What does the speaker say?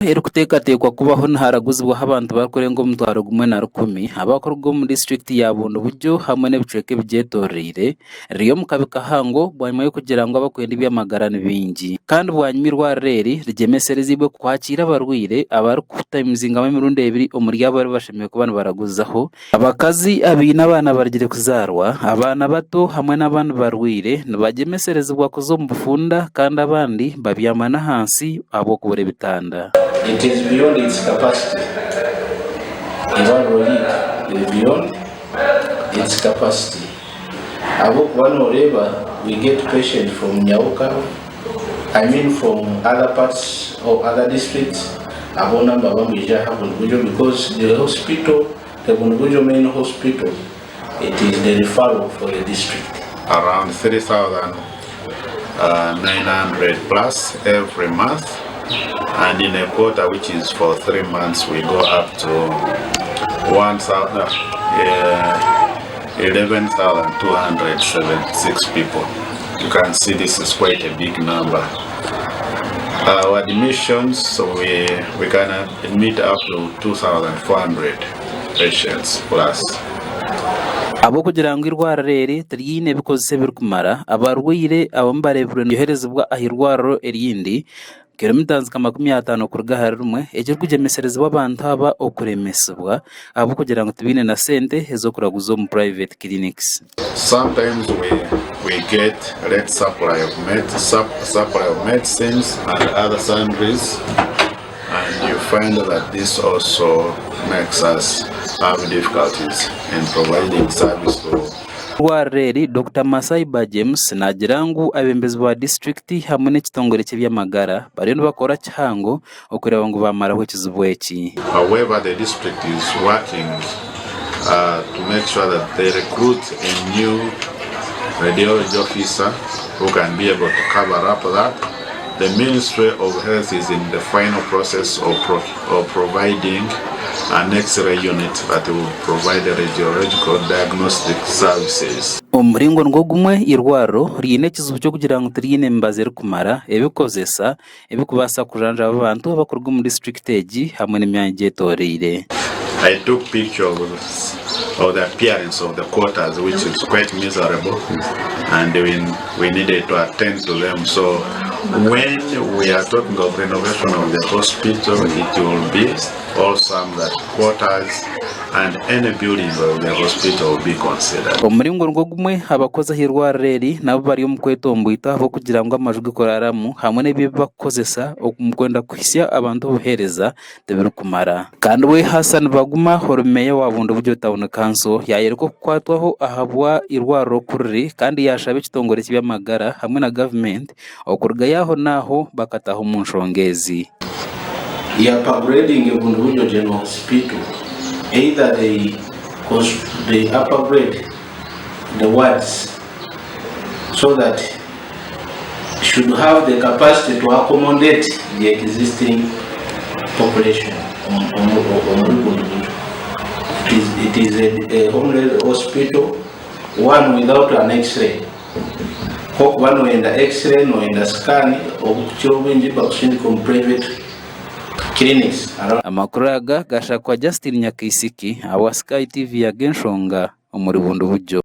Erikuteekateekwa kubaho niharaguzibwaho abantu barikurenga 1000 abarikuruga omu disiturikiti ya Bundibugyo hamwe n'ebicweka ebigyetoreire riri omu kabi kahango bwanyima y'okugira ngu abarikwenda eby'amagara ni baingi kandi bwanyima eirwariro eri rigyemesereziibwe kwakiira abarwaire abarikutayimuzingamu emirundi ebiri omuri abo abu bashemereire kuba nibaraguzaho. Abakazi abaine abaana barugire kuzaarwa, abaana bato hamwe n'abandi barwaire nibagyemeserezibwa kuza omu bufunda kandi abandi babyama n'ahansi ahabw'okubura ebitanda. It is beyond its capacity. Eirwariro ryaitu riri beyond its capacity ahabw'okuba nooreeba we get patient from Nyabuka, I mean from other parts or other districts aboona nibaba nibaija aha Bundibugyo because the hospital, the Bundibugyo main hospital it is the referral for the district. Around 3,900 plus every month and in a quarter which is for 3 months we go up to 11,276 people. You can see this is quite a big number. Our admissions, so we can admit up to 2,400 patients plus. Ahabw'okugira ngu eirwariro eri tiriine bikozesa ebirikumara, abarwaire abamwe bareebirwe niboherezibwa aha irwariro erindi kilomita nka 50 kuruga ahari rimwe ekirikugyemeserezibwa abantu aba okuremesibwa ahabw'okugira ngu tibaine na sente ez'okuraguza omu private clinics. Sometimes we get late supply of medicines and other sundries, and you find that this also makes us have difficulties in providing service to Eirwariro eri, Dokita Masaiba James naagira ngu abeebembezi ba disiturikiti hamwe n'ekitongore ky'eby'amagara bariyo nibakora kihango okureeba ngu baamaraho ekizibu eki. However, the district is working to make sure that they recruit a new radiology officer who can be able to cover up that. The Ministry of Health is in the final process of providing an X-ray unit that will provide radiological diagnostic services. Omu muringo nigwo gumwe, eirwariro riine ekizibu ky'okugira ngu tiriine emibazi erikumara, ebikozesa ebirikubaasa kujanjaba abantu abarikuruga omu disiturikiti egi hamwe n'emyanya egyetoreire. I took picture of the appearance of the quarters, which is quite miserable, and we needed to attend to them. So when we are talking of renovation of the hospital, it will be awesome that quarters and any building of the hospital will be considered. Omu muringo nigwo gumwe, abakozi aha irwariro eri nabo bari omu kwetomboita ahabw'okugira ngu amaju g'okuraaramu hamwe n'ebi barikukozesa omu kwenda kuhisya abantu obuheereza tibirikumara. Kandi we Hassan Baguma ori meeya wa Bundibugyo Town Council yaayoreka okukwatwaho ahabwa irwariro oku riri kandi yaashaba ekitongore ky'eby'amagara hamwe na gavumenti okurugayo aho n'aho bakataha omu nshonga ezi. Upgrading Bundibugyo General Hospital, either they upgrade the wards so that should have the capacity to accommodate the existing population omuri Bundibugyo. It is a home hospital, one without an X-ray. Kokuba noyenda X-ray, noyenda scan, obukukira obwingi bakusindika omu private clinics around. Amakuru aga gashakwa Justin Nyakaisiki ahabwa Sky TV ag'enshonga omuri Bundibugyo.